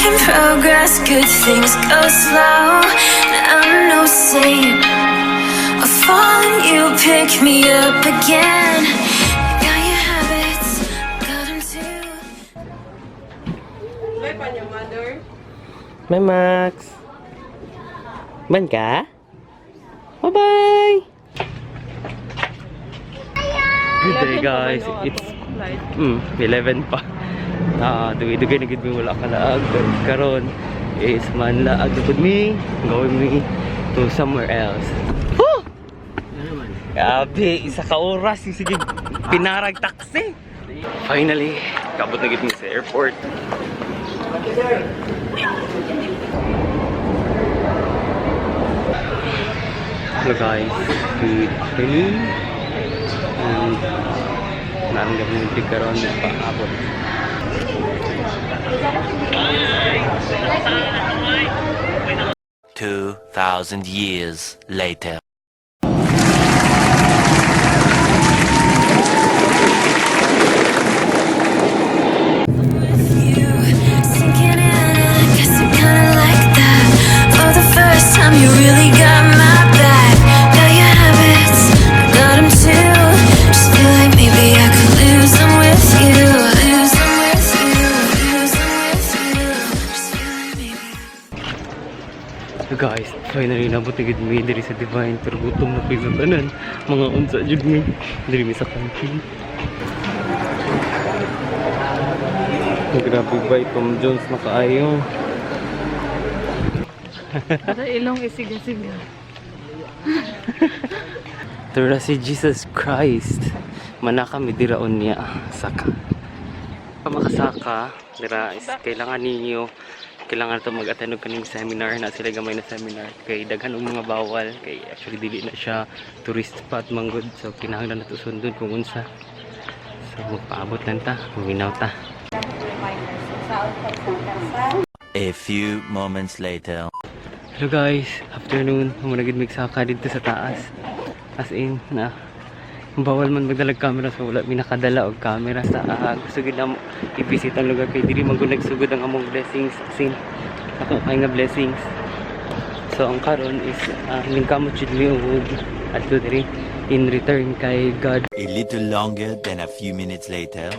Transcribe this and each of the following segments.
In progress, good things go slow. And I'm no saint. I fall and you pick me up again. You got your habits, got 'em too. Bye pa niya, mother. Bye, Max. Ban ka? Bye-bye! Good day, guys. It's 11 pa. Ah, dugay-dugay na gid mi wala ka laag. Karon is manlaag na pud mi. Going mi to somewhere else. Huh! Grabe, isa ka oras yung sige pinarag taxi. Finally, kabot na gid mi sa airport. Hello guys, good afternoon. And naang gabi ng trip karon paabot. 2,000 years later. With you sinking in, I guess I kinda like that. For the first time, you really got my back. Got your habits, I got 'em too. Just feel like maybe I could lose them with you. Lose them with you. Lose them with you. Just feel like maybe. So guys, finally nabot na gid mi diri sa Divine, pero gutom na koy sa tanan. Mga unsa jud mi diri mi sa canteen. Grabe ba Tom Jones na kaayo. Sa ilong isiga-siga. Tura si Jesus Christ. Manaka mi dira unya saka. Makasaka dira is kailangan ninyo, kailangan to mag-attend og kaning seminar na sila, gamay na seminar kay daghan og mga bawal, kay actually dili na siya tourist spot manggod, so kinahanglan na to sundon kung unsa. So magpaabot lang ta, maminaw ta. A few moments later. Hello guys, afternoon. Muna gid migsaka dito sa taas. As in, na bawal man magdalag camera, so wala mi nakadala og camera sa gusto gid namo i-visit ang lugar kay diri man gud nagsugod ang among blessings, as in ako kay nga blessings. So ang karon is ningkamot jud mi og adto diri in return kay God. A little longer than a few minutes later.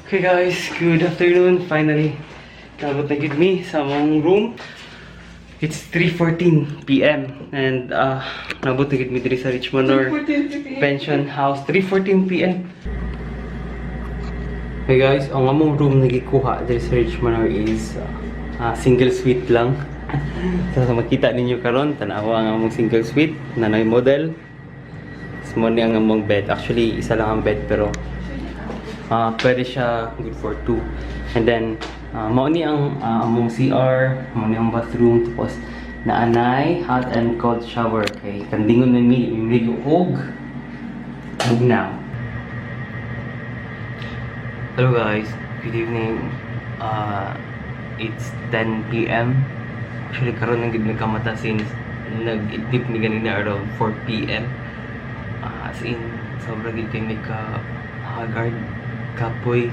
Okay guys, good afternoon. Finally, nabot na gid mi sa among room. It's 3:14 p.m. and nabot na gid mi diri sa Richmond Pension House, 3:14 p.m. Hey guys, ang among room na gikuha diri sa Richmond is single suite lang. So, sa makita ninyo karon, tan-awa ang among single suite na nay model. Tapos mo ni ang among bed. Actually, isa lang ang bed, pero pwede siya good for two. And then, mao ni ang among CR, mao ni ang bathroom, tapos naanay hot and cold shower kay kandingon na mi migo og bugnaw. Hello guys, good evening. It's 10 p.m. Actually, karon nang gid nagkamata since nag-idlip ni ganina around 4 p.m. As in, sobra gid kay may ka haggard, kapoy,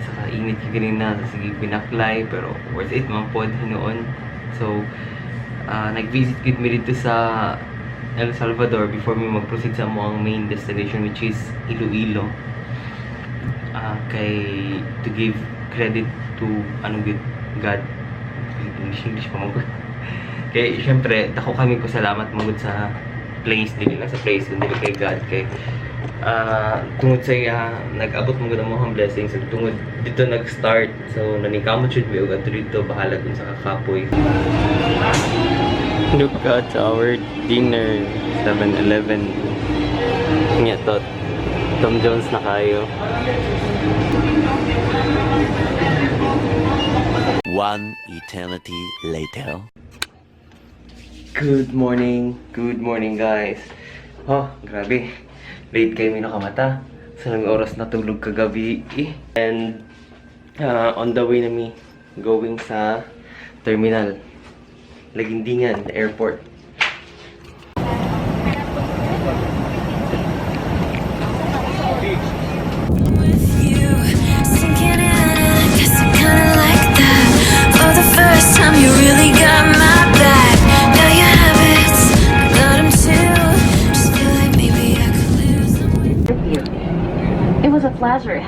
saka init kay ganina, sige binaklay, pero worth it man pod hinuon. So, nag-visit gid mi dito sa El Salvador before mi mag-proceed sa among main destination, which is Iloilo. Kay to give credit to ano gid, God. English English pa mo. Kay syempre dako kami pasalamat magud sa place, dili lang sa place kundi kay God, kay tungod sa iya nag-abot mo gud ang mga blessings ug tungod dito nag-start, so naningkamot jud mi og adto dito, bahala kung sa kakapoy. Look at our dinner, 7-Eleven nga to. Tom Jones na kayo. One eternity later. Good morning guys. Oh, grabe. Late kayo may nakamata. Sa lang oras natulog kagabi eh. And on the way na mi going sa terminal. Lagindingan Airport. With you sinking in, I guess I kinda like that. For the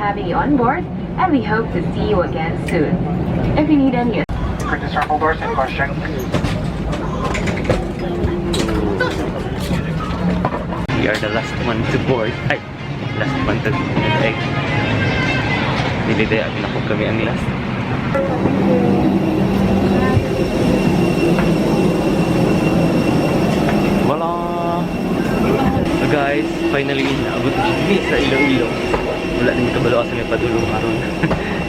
having you on board, and we hope to see you again soon. If you need any For disarmable doors and question. We are the last one to board. Ay, last one to egg. Dili daya, ako kami ang last. Wala! So guys, finally, naabot na kami sa Iloilo. Wala na kabalo sa may padulong karon.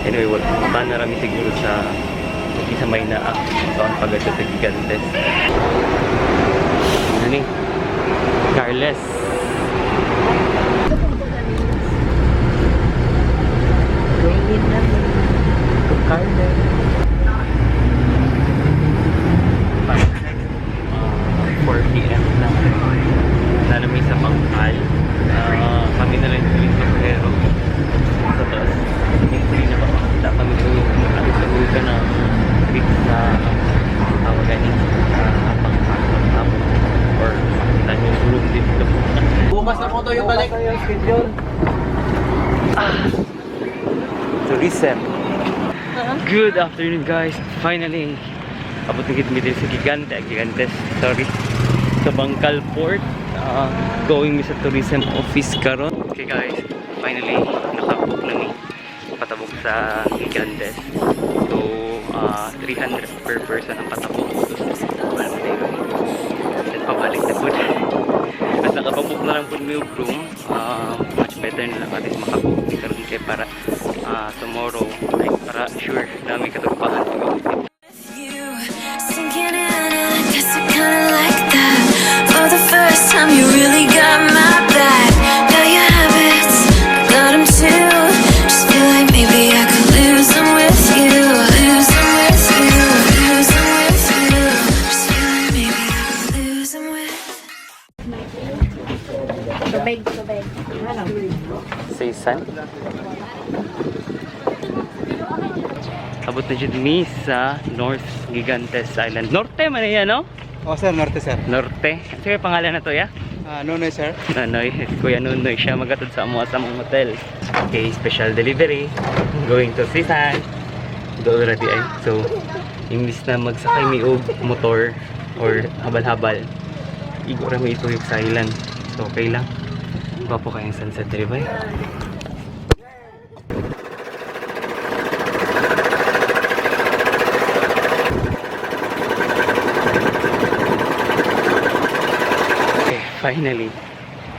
Anyway, wala. Pa na rami siguro sa isa may naa. So, ang pagad sa Gigantes. Ano ni? Carles. Carles. 4 p.m. na. Nanami sa Bangkal. Kami na lang yung pasahero sa bus. Hindi na ba makakita kami sa uga ng trip sa tawagan ni Bangkal. Or makita niyo yung room dito. Bukas na po to yung balik. Tourism. Good afternoon, guys. Finally, abot na gid mi diri sa Gigante, Gigantes, sorry. Sa Bangkal Port. Going mi sa tourism office karon. Okay guys, finally nakabook na mi patabok sa Gigantes. So, 300 per person ang patabok. Wala mo tayo. Then pabalik na po. At nakapabook na lang po mi og room. Much better na lang at least makabook ni karon kay para tomorrow, like para sure dami katugpahan. You sinking in, I guess I kinda like that. For the first time, you really got my back. Got your habits, I got 'em too. Just feel like maybe I could lose 'em with you, lose 'em with you, lose 'em with you. Just feel like maybe I could lose 'em with. Tubig, tubig. Seisan. Abot na jud mi sa North Gigantes Island. Norte man yan, no? Oh, sir, norte, sir. Norte. Ano yung pangalan na to, ya? Ah, no, sir. Nonoy, si Kuya Nonoy siya magatod sa amo sa among hotel. Okay, special delivery. Going to Sisan. Doon already ay. So, imbis na magsakay mi og motor or habal-habal, igo ra mi ituyok sa island. So, okay lang. Gwapo kayong sunset diri bay. Okay, finally.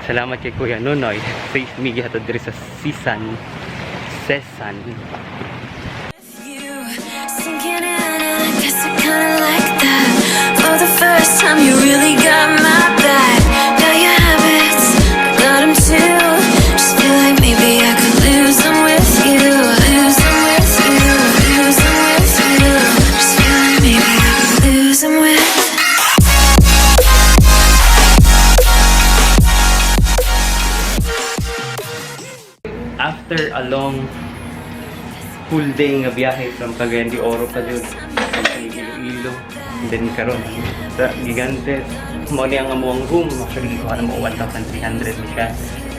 Salamat kay Kuya Nonoy. Sa mi gihatod diri sa Sisan. Sesan. You sinking in, I guess I kinda like that. For the first time, you really got my back. Got your habits, I got 'em too. Just feel like maybe I could lose 'em with you, lose 'em with you, lose 'em with you. Just feel like maybe I could lose 'em with. After a long full day nga biyahe from Cagayan de Oro pa jud sa Iloilo and then karon sa Gigantes, mao ni ang among room. Actually, gikuha na mo 1,300 ni siya.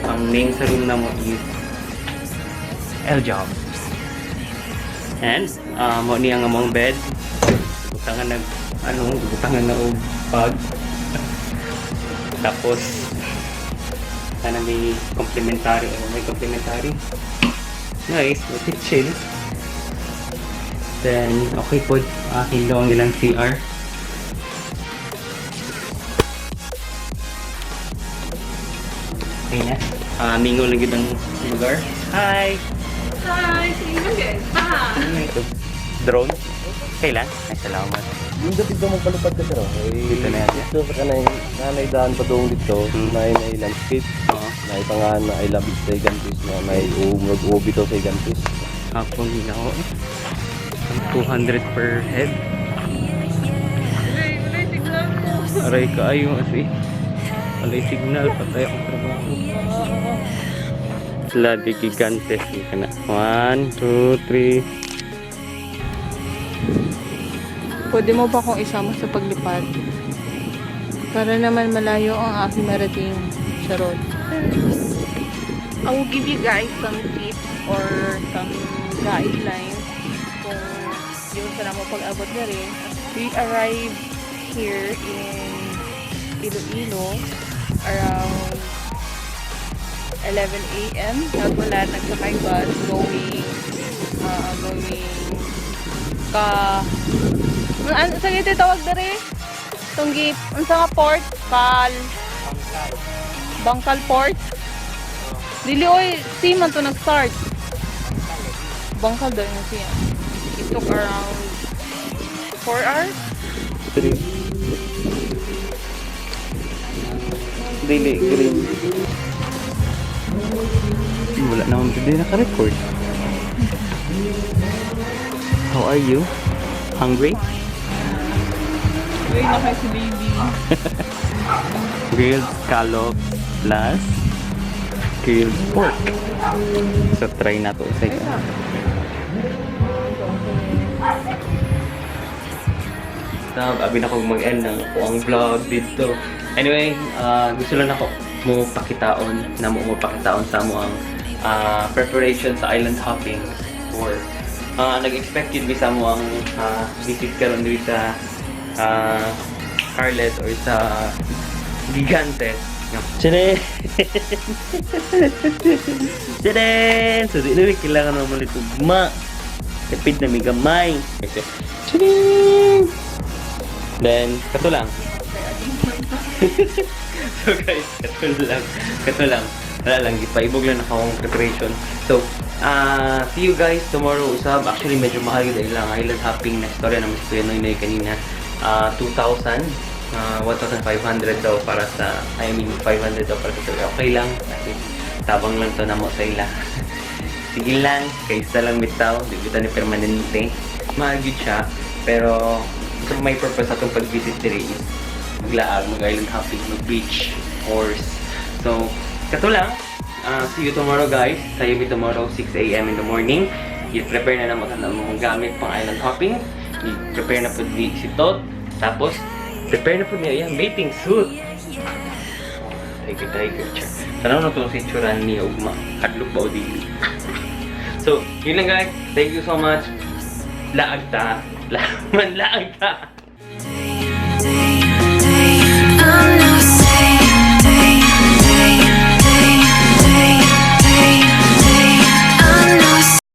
Ang name sa room namo is El Job and mao ni ang among bed. Butangan nag ano, butangan na og bag. Tapos sana may complimentary, ano, may complimentary. Nice, may chill. Then, okay po, hilo ang ilang CR. Okay na. Mingo lang yun ang lugar. Hi! Hi! Sino guys? Ah! Drone? Kailan? Ay, salamat. Dito dito magpalipad ka, sir. Oh. Eh, Dito na yan. Dito sa kanay nanay daan pa doon dito, may may landscape, Oo. may pangalan na I love it sa Gigantes na may umrog ubi to sa Gigantes. Hapon ginawa eh. 200 per head. Aray, aray, signal mo. Aray kaayo kasi. Alay signal, patay akong trabaho. Sila di Gigantes. Ka na. 1, 2, 3. Pwede mo ba akong isama sa paglipad? Para naman malayo ang aking marating. Charot. I will give you guys some tips or some guidelines kung yung sa namo pag-abot diri. We arrived here in Iloilo around 11 a.m. Nagwala, nagsakay bus going ka ano sa ito tawag diri? Tunggi, unsa nga port? Bangkal Port? Dili oy, sea man to nag-start. Bangkal daw yung siya. It took around 4 hours. Three. Dili, green. Wala naman, hindi naka-record. How are you? Hungry? Wait na kay si baby. Grilled scallop plus grilled pork. So try na to sa. So, abi na ko mag-end ng ako ang vlog dito. Anyway, gusto lang ako mo pakitaon na mo pakitaon sa mo ang preparation sa island hopping for nag-expect yun mi sa mo ang visit karon diri sa Carlet or sa Gigantes. Tcharan! Tcharan! So, di na kailangan na malit ugma. Tipid na may gamay. Tcharan! Then, kato lang. So guys, kato lang. Kato lang. Wala lang, gipaibog lang akong preparation. So, see you guys tomorrow usab. Actually, medyo mahal yun dahil lang island hopping na istorya naman si Kuya Noy kanina. 2,000. 1,500 daw para sa, I mean, 500 daw para sa, okay lang. Kasi tabang lang to namo sa ila. Sige lang, kaysa lang bitaw, di bitaw ni permanente. Mahal gyud siya, pero so may purpose atong pag-visit diri is maglaag, mag-island hopping, mag-beach, horse. So, kato lang. See you tomorrow, guys. Sayo mi tomorrow, 6 a.m. in the morning. I-prepare na naman ang mga gamit pang island hopping. I-prepare na po di si Tot. Tapos, prepare na po niya yung bathing suit. Tiger, tiger, check. Tanaw na itong si itsura niya ugma. Hadlok ba o dili? So, yun lang, guys. Thank you so much. Laag ta. Laag ta.